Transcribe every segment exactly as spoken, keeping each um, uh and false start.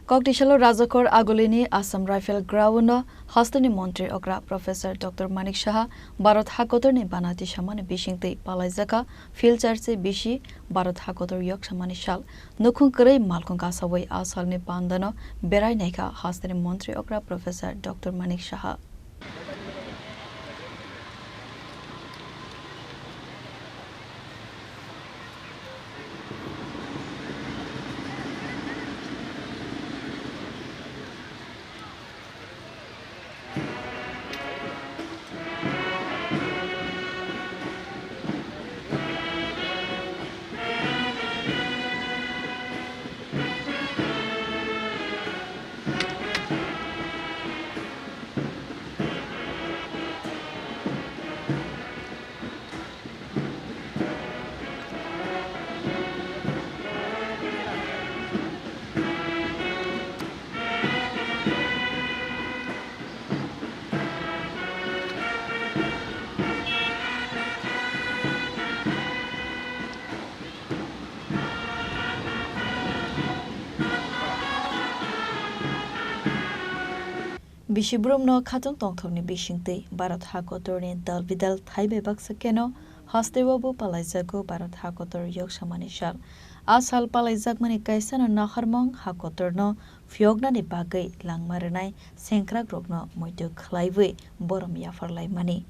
Koktisalo Rajakhor Agulini Assam Rifle Ground-o hasteni montri okra Professor Doctor Manik Saha Bharat hakotorni bana tisamani bisingtwi palaijakha Phil Charsi bisi Bharat hakotor yoksamani sal. Nukhung kwrwi malkhung kasawi a salni pandano berai naikha hasteni montri okra Professor Doctor Manik Saha. Bisi brumno khatung tongthokni bisingtwi Bharat hakotorni dal bidal thaibai baksa keno hasteo bo palaijago Bharat hakotor yoksamani sal. A sal palaijakmani kaisano naharmung hakotorno phiyoknani bagwi langma rwnai sengkrakrokno muitu khlaiwi borom yapharlaimani,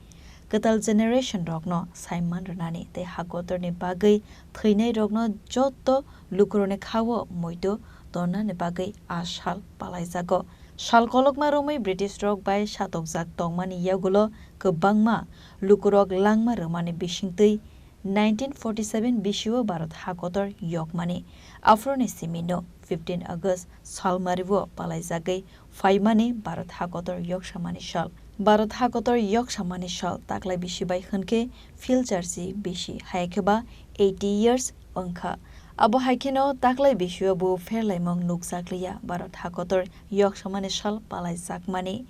kwtal generation rokno saiman rwnani tei hakotorni bagwi thwinairokno joto lukurokni khao muitu tonnani bagwi a sal palaijago. Sal kolokma romwi British rok bai satokjak tongmani yagulo kwbangma lukurok langma rwmani bisingtwi nineteen forty seven bisio Bharat hakotor yokmani. Aphuruni simino fifteen August salmario palaijagwi phaimani Bharat hakotor yoksamani sal. Bharat hakotor yoksamani sal taklai bisi bai hwnkhe Phil Charsi bisi, hai khe ba eighty years wngkha. Abo hai kheno taklai bisio bo pherlaimung nukjakliya Bharat hakotor yoksamani sal palaijakmani.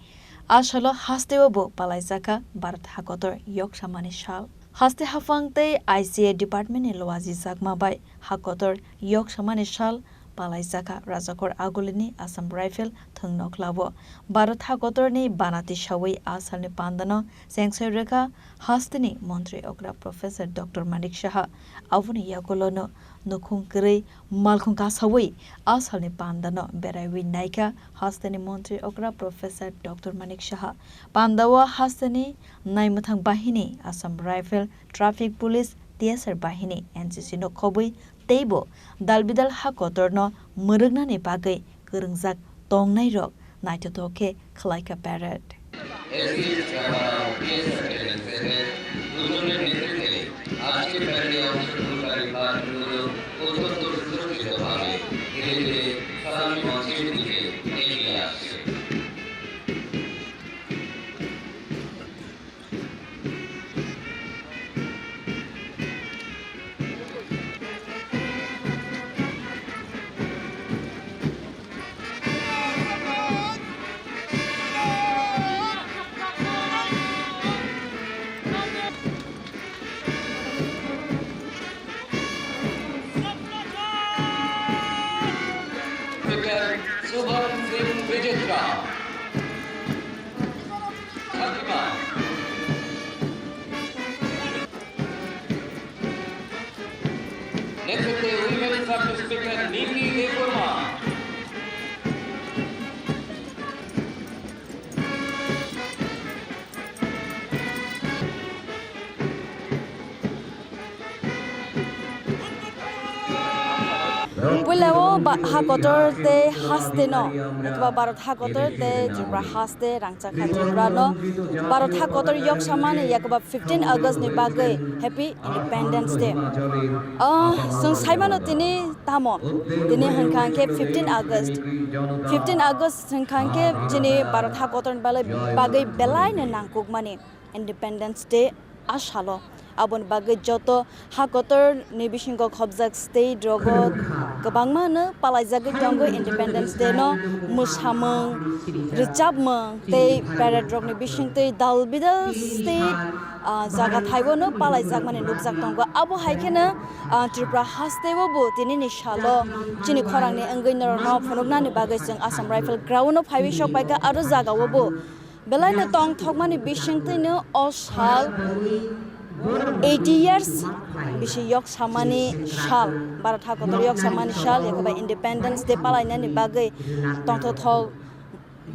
A salo hasteo bo palaijakha Bharat hakotor yoksamani sal. Haste haphang tei I C A department ni loajijakma bai hakotor yoksamani sal palaijakha Rajakhor Agulini Assam Rifle thwngnoklao. Bharat hakotorni bana tisawi a salni pandano chengsai rwkha hasteni montri okra Professor Doctor Manik Saha. Aboni yagulono nukhung kwrwi malkhung kasawi a salni pandano beraiwi naikha hasteni montri okra Professor Doctor Manik Saha. Pandao hasteni naimwthang bahini, Assam Rifle, Traffic Police, T S R bahini, N C C no khobwi teibo dalbidal hakotorno mwrwknani bagwi kwrwngjak tongnairok naithothok khe khwlaikha parade. SP থানা, PSR seven, দুজনের নেতৃত্বে আজকের প্যারেডে অংশগ্রহণকারী প্লাটুনগুলো অত্যন্ত সুরক্ষিতভাবে ধীরে ধীরে সালামি মঞ্চের দিকে এগিয়ে আসছে। Speaker Subham Singh Vijitra. নেতৃত্বে Women Sub Inspector Niki Debbarma। Puila o ba-, ha kotor tei haste no, eba Bharat ha kotor tei Tripura haste rangchak ha Tripura no, Bharat ha kotor yok samani, yakoba fifteen August ni bagwi Happy Independence Day. Ah, chwng saimano tini tamo, tini hwnkha hwnkhe fifteen August. Fifteen August hwnkha hwnkhe chini Bharat ha kotor ni bagwi, bagwi belai no nangkukmani Independence Day a salo. Aboni bagwi joto ha kotor ni bisingo khobjak state rogo kwbangma no palaijagwi tongo Independence Day no, mwsamung, rwchapmung tei parade rok ni bisingtwi dal bidal state, ah, jaga thaibo no palaijakmani nukjak tongo. Abo hai kheno, ah, Tripura haste o bo tini ni salo chini khorang ni wngwi norok no phunuknani bagwi chwng Assam Rifle ground o phaiwi sok paikha, aro jaga o bo belai no tongthokmani bisingtwi no o sal eighty years bisi yok samani sal, Bharat hakotor yok samani sal, yakhe ba Independence Day palainani bagwi tongthokthok,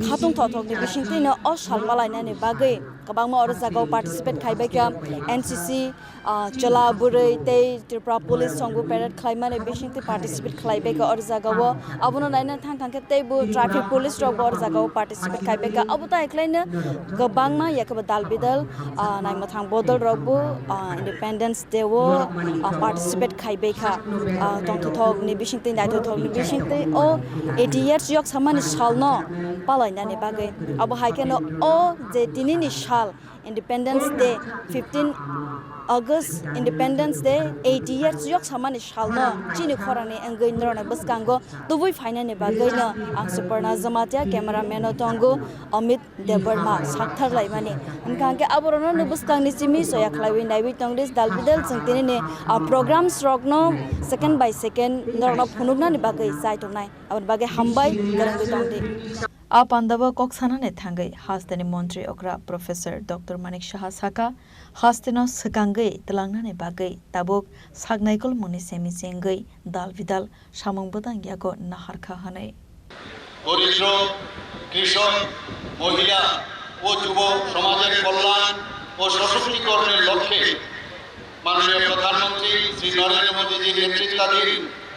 khatung thokthokni bisingtwi no o sal palainani bagwi kwbangma oro jagao participate khaibaikha, N C C, ah, chwla bwrwi tei Tripura Police songbo parade khlaimani bisingtwi participate khlaibaikha oro jagao. Abono naina thang thang khe teibo traffic police rokbo oro jagao participate khaibaikha. Abo tai khlaino kwbangma yakhe ba dal bidal, ah, naimwthang bodol rokbo, ah, Independence Day o, ah, participate khaibaikha. Ah, tongthokthokni bisingtwi, naithothokni bisingtwi o eighty years yok samani salno palainani bagwi. Abo hai kheno o je tinini sal, Independence Day, fifteen August, Independence Day, eighty years yok samani salno chini khorangni wngwi norokni bwskango tubui phainani bagwino ang Suparna Jamatia, cameraman o tongo Amit Debbarma, sakthar laimani. Hwnkha hwnkhe aborokno no bwskangni simi soya khlaiwi naiwi tongdi dal bidal chwng tinini, ah, programs rokno second by second norokno phunuknani bagwi chai tongnai. Aboni bagwi hambai, kwrwngwi tongdi. A pandao kok sanani thangwi hasteni montri okra Professor Doctor Manik Saha sakha, hasteno swkangwi twlangnani bagwi tabuk saknaikolmungni simi se wngwi dal bidal samung bwtang yago naharkha hwnwi. দরিদ্র, কৃষক, মহিলা ও যুব সমাজের কল্যাণ ও সশক্তিকরণের লক্ষ্যে মাননীয় প্রধানমন্ত্রী শ্রী নরেন্দ্র মোদীজির নেতৃত্বাধীন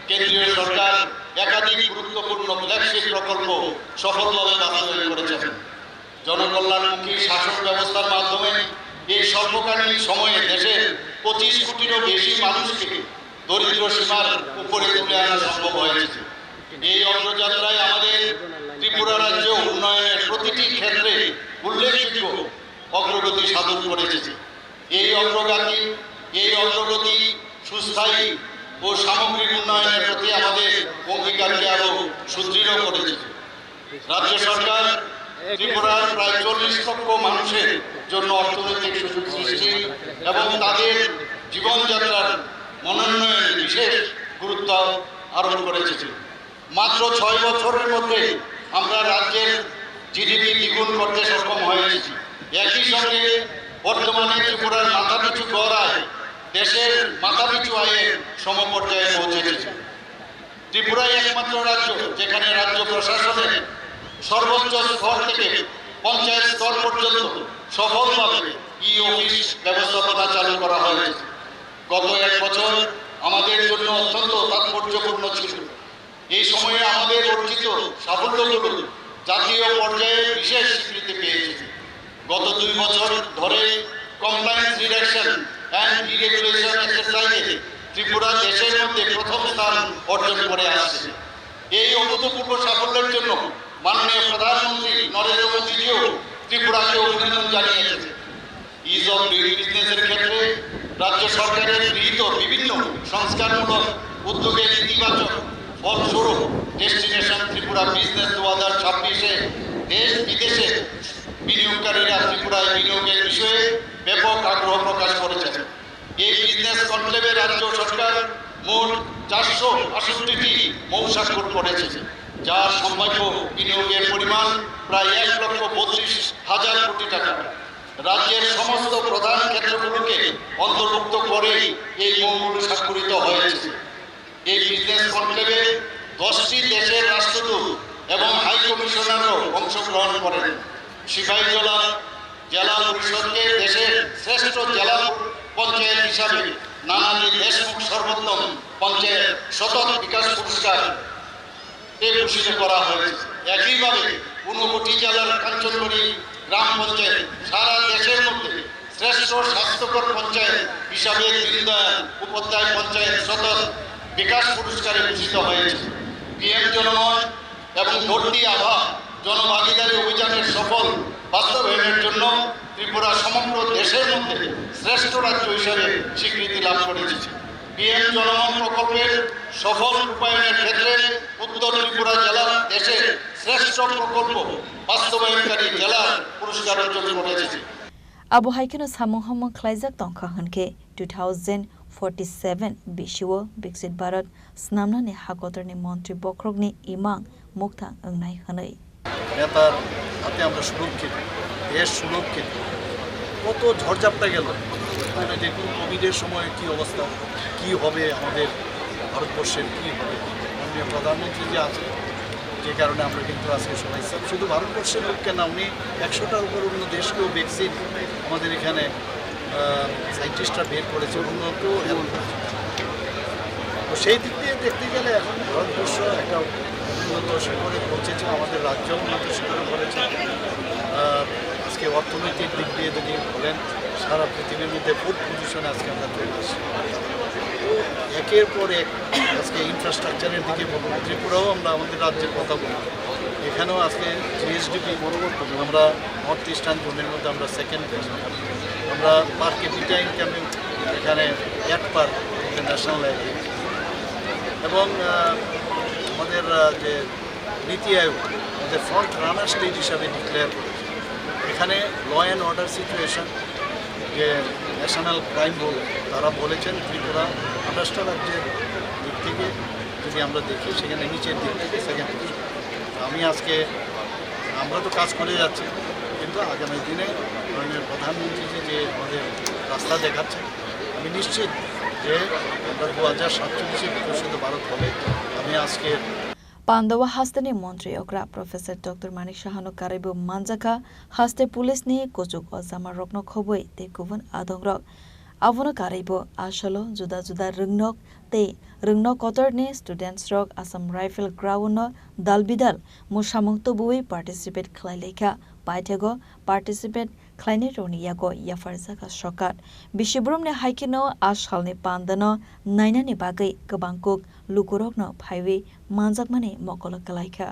কেন্দ্রীয় সরকার একাধিক গুরুত্বপূর্ণ ফ্ল্যাগশিপ প্রকল্প সফলভাবে বাস্তবায়ন করেছেন। জনকল্যাণমুখী শাসন ব্যবস্থার মাধ্যমে এই স্বল্পকালীন সময়ে দেশের পঁচিশ কোটিরও বেশি মানুষকে দরিদ্র সীমার উপরে তুলে আনা সম্ভব হয়েছে। এই অগ্রযাত্রায় আমাদের ত্রিপুরা রাজ্য উন্নয়নের প্রতিটি ক্ষেত্রে উল্লেখযোগ্য অগ্রগতি সাধন করেছে। এই অগ্রগতি, এই অগ্রগতি সুস্থায়ী ও সামগ্রিক উন্নয়নের প্রতি আমাদের অঙ্গীকারকে আরও সুদৃঢ় করেছে। রাজ্য সরকার ত্রিপুরার প্রায় চল্লিশ লক্ষ মানুষের জন্য অর্থনৈতিক সুযোগ সৃষ্টি এবং তাদের জীবনযাত্রার মানোন্নয়নে বিশেষ গুরুত্ব আরোপ করেছে। মাত্র ছয় বছরের মধ্যে আমরা রাজ্যের জিডিপি দ্বিগুণ করতে সক্ষম হয়েছি। একই সঙ্গে বর্তমানে ত্রিপুরার মাথাপিছু গড় আয় দেশের মাথাপিছু আয়ের সমপর্যায়ে পৌঁছেছে। ত্রিপুরাই একমাত্র রাজ্য যেখানে রাজ্য প্রশাসনের সর্বোচ্চ স্তর থেকে পঞ্চায়েত স্তর পর্যন্ত সফলভাবে ই অফিস ব্যবস্থাপনা চালু করা হয়েছে। গত এক বছর আমাদের জন্য অত্যন্ত তাৎপর্যপূর্ণ ছিল। এই সময়ে আমাদের অর্জিত সাফল্যগুলো জাতীয় পর্যায়ে বিশেষ স্বীকৃতি পেয়েছে। গত দুই বছর ধরে কমপ্লায়েন্স রিডাকশন অ্যান্ড ডিরেগুলেশন এক্সারসাইজে ত্রিপুরা দেশের মধ্যে প্রথম স্থান অর্জন করে আসছে। এই অভূতপূর্ব সাফল্যের জন্য মাননীয় প্রধানমন্ত্রী নরেন্দ্র মোদীজিও ত্রিপুরাকে অভিনন্দন জানিয়েছেন। ইজ অফ ডুইং বিজনেসের ক্ষেত্রে রাজ্য সরকারের গৃহীত বিভিন্ন সংস্কারমূলক উদ্যোগের ইতিবাচক ফলস্বরূপ ডেস্টিনেশন ত্রিপুরা বিজনেস দু হাজার ছাব্বিশে দেশ বিদেশে বিনিয়োগকারীরা ত্রিপুরায় বিনিয়োগের বিষয়ে ব্যাপক আগ্রহ প্রকাশ করেছেন। এই বিজনেস কনক্লেভে রাজ্য সরকার মোট চারশো আষট্টিটি মৌস্বাক্ষর করেছে, যার সম্ভাব্য বিনিয়োগের পরিমাণ প্রায় এক লক্ষ বত্রিশ হাজার কোটি টাকা। রাজ্যের সমস্ত প্রধান ক্ষেত্রগুলোকে অন্তর্ভুক্ত করেই এই মৌকুল স্বাক্ষরিত হয়েছে। এই বিজনেস কনক্লেভে দশটি দেশের রাষ্ট্রদূত এবং হাই কমিশনারও অংশগ্রহণ করেন। সিপাহীজলা জেলা পরিষদকে দেশের শ্রেষ্ঠ জেলা পঞ্চায়েত হিসাবে নানাজি দেশমুখ সর্বোত্তম পঞ্চায়েত সতত বিকাশ পুরস্কার এ ভূষিত করা হয়েছে। একইভাবে ঊনকোটি জেলার কাঞ্চনবাড়ি গ্রাম পঞ্চায়েত সারা দেশের মধ্যে শ্রেষ্ঠ স্বাস্থ্যকর পঞ্চায়েত হিসাবে দীনদয়াল উপাধ্যায় পঞ্চায়েত সতত বিকাশ পুরস্কারে ভূষিত হয়েছে। পিএম জনমন এবং ধরতি আভা জনভাগিদারি অভিযানের সফল বাস্তবায়নের জন্য ত্রিপুরা সমগ্র দেশের মধ্যে শ্রেষ্ঠ রাজ্য হিসেবে স্বীকৃতি লাভ করেছে। পিএম জনমন প্রকল্পের সফল রূপায়ণের ক্ষেত্রে উত্তর ত্রিপুরা জেলা দেশের শ্রেষ্ঠ প্রকল্প বাস্তবায়নকারী জেলার পুরস্কার অর্জন করেছে। Abo hai kheno samung hamung khlaijak tongkha hwnkhe two thousand forty seven bisio Viksit Bharat snamnani hakotorni montri bokhorokni imang muktang wngnai hwnwi. নেতার হাতে আমরা সুরক্ষিত, দেশ সুরক্ষিত। কত ঝড়ঝাপটা গেল, আমরা দেখুন কোভিডের সময় কী অবস্থা, কী হবে আমাদের ভারতবর্ষের, কী হবে। মাননীয় প্রধানমন্ত্রী যে আছেন, যে কারণে আমরা কিন্তু আজকে সবাই সব, শুধু ভারতবর্ষের লোককে না, উনি একশোটার উপর অন্য দেশকেও ভ্যাকসিন আমাদের এখানে সায়েন্টিস্টরা বের করেছে, উন্নত এবং তো সেই দিক দিয়ে দেখতে গেলে এখন ভারতবর্ষ একটা উন্নত শিখরে পৌঁছেছে, আমাদের রাজ্য উন্নত শিখরে পড়েছে। আহ, আজকে অর্থনৈতিক দিক দিয়ে যদি বলেন, সারা পৃথিবীর মধ্যে ফোর্থ পজিশনে আজকে আমরা চলে এসেছি। তো একের পর এক আজকে ইনফ্রাস্ট্রাকচারের দিকে বলবো, ত্রিপুরাও আমরা আমাদের রাজ্যের কথা বলি, এখানেও আজকে জিএসডিপি আমরা নর্থ ইস্টার্ন জোনের মধ্যে আমরা সেকেন্ড, আমরা পার ক্যাপিটা ইনকামে এখানে এক পার ইন্টারন্যাশনাল লেভেলে এবং আহ, আমাদের আহ, যে নীতি আয়োগ আমাদের ফ্রন্ট রানার স্টেট হিসাবে ডিক্লেয়ার করেছে। এখানে ল অ্যান্ড অর্ডার সিচুয়েশন, যে ন্যাশনাল ক্রাইম বলে, তারা বলেছেন ত্রিপুরা আঠাশটা রাজ্যের দিক থেকে যদি আমরা দেখি, সেখানে নিচের দিক থেকে সেকেন্ড পজিশন। আমি আজকে, আমরা তো কাজ করে যাচ্ছি, কিন্তু আগামী দিনে মাননীয় প্রধানমন্ত্রী যে, যে আমাদের রাস্তা দেখাচ্ছে, আমি নিশ্চিত যে আমরা দু হাজার সাতচল্লিশে বিকশিত ভারত হবে। আমি আজকে Pandao hasteni montri okra Professor Doctor Manik Sahano karwibo manjakha, haste police ni kuchuk o chamarokno khobwi tei kubun adongrok. Abono karwibo asolo juda juda rwngnok tei rwngnok kotorni students rok Assam Rifle ground no dal bidal mwsamung tubuwi participate khlai laikha. Paithakgo participate khlainairokni yago yapharjakha sokat. Bisi boromni hai kheno a salni pandano nainani bagwi kwbang kuk lukurokno phaiwi manjakmani mokolo kwlaikha.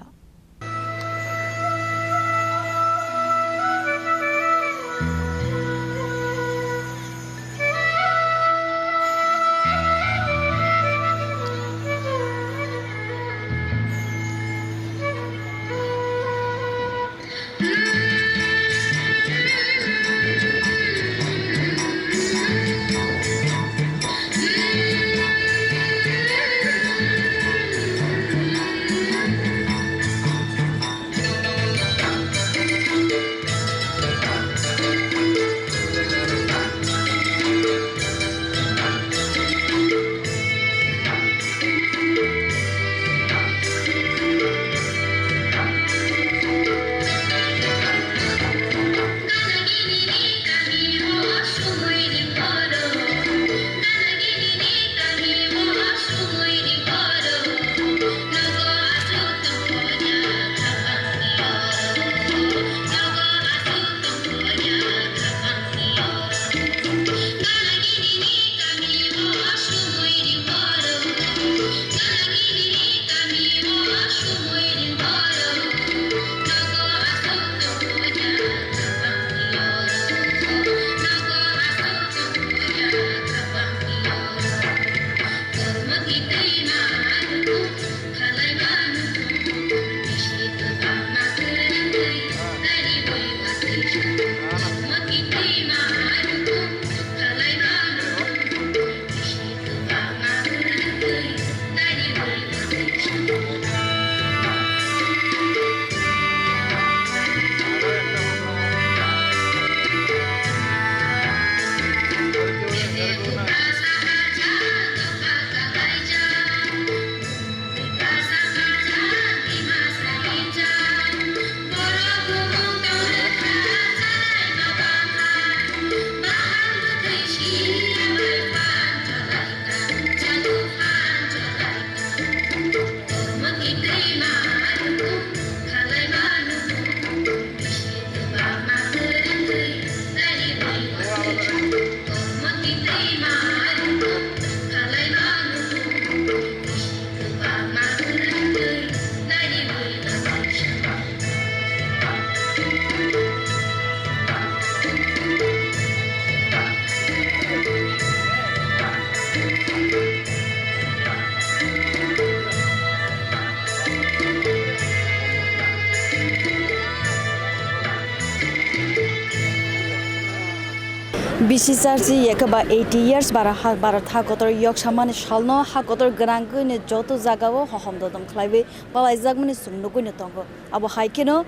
Bisi charchi yakhe ba eighty years bara ha, Bharat ha kotor yok samani salno ha kotor gwnangwi ni joto jagao hohom dodom khlaiwi palaijakmani chwng nugwi no tongo. Abo hai kheno,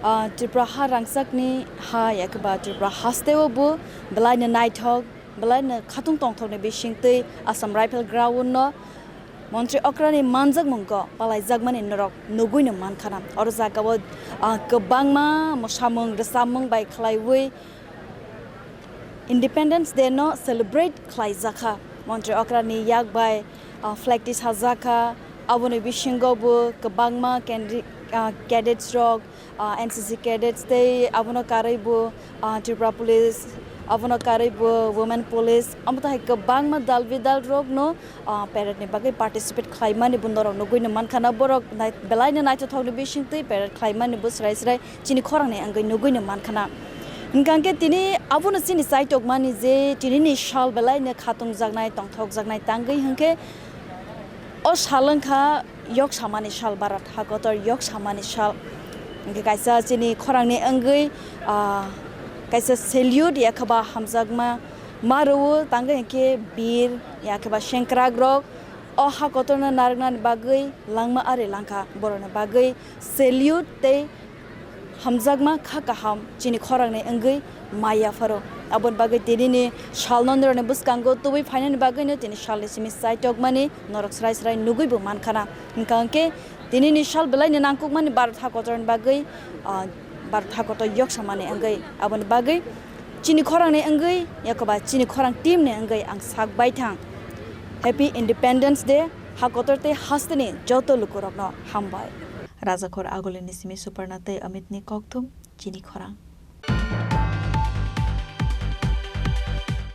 ah, Tripura ha rangchakni ha yakhe ba Tripura hasteo bo belai no naithok, belai no khatung tongthokni bisingtwi Assam Rifle Ground no Montri okrani manjakmungo palaijakmani norok nugwi no mankha na. Oro jagao, ah, kwbangma mwsamung rwchapmung bai khlaiwi Independence Day no celebrate khlaijakha. Montri okrani yak bai, ah, flag tisajakha. Aboni bisingo bo kwbangma kendi-, ah, cadets rok, ah, N C C cadets tei abono karwi bo, ah, Tripura Police, abono karwi bo Women Police, omo tai kwbangma dal bidal rokno, ah, parade ni bagwi participate khlaimani bo norok nugwi no mankha na. Borok nai-, belai no naithothok ni bisingtwi parade khlaimani bo srai srai chini khorang ni wngwi nugwi no mankha na. Hwnkha hwnkhe tini abono chini chaitokmani je tini ni sal belai no khatung jaknai, tongthok jaknai tangwi hwnkhe o sal wngkha yok samani sal, Bharat ha kotor yok samani sal. Hwnkhe kaisa chini khorang ni wngwi, ah, kaisa salute yakhe ba hamjakma ma rwo, tangwi hwnkhe bir yakhe ba sengkrak rok o ha kotor no narwknani bagwi langma ari langkha, borok ni bagwi salute tei hamjakma kha kaham chini khorang ni wngwi maya pharo. Aboni bagwi tini ni sal no norok ni bwskango tubui phainani bagwi no tini sal ni simi chaitokmani norok srai srai nugwi bo mankha na. Hwnkha hwnkhe tini ni sal belai ni nangkukmani Bharat ha kotor ni bagwi, ah, Bharat ha kotor yok samani wngwi. Aboni bagwi chini khorang ni wngwi yakhe ba chini khorang team ni wngwi ang sak baithang Happy Independence Day. Ha kotor tei haste ni joto lukurok no hambai. Rajakhor Aguli ni simi Suparna tei Amit ni kokthum chini khorang.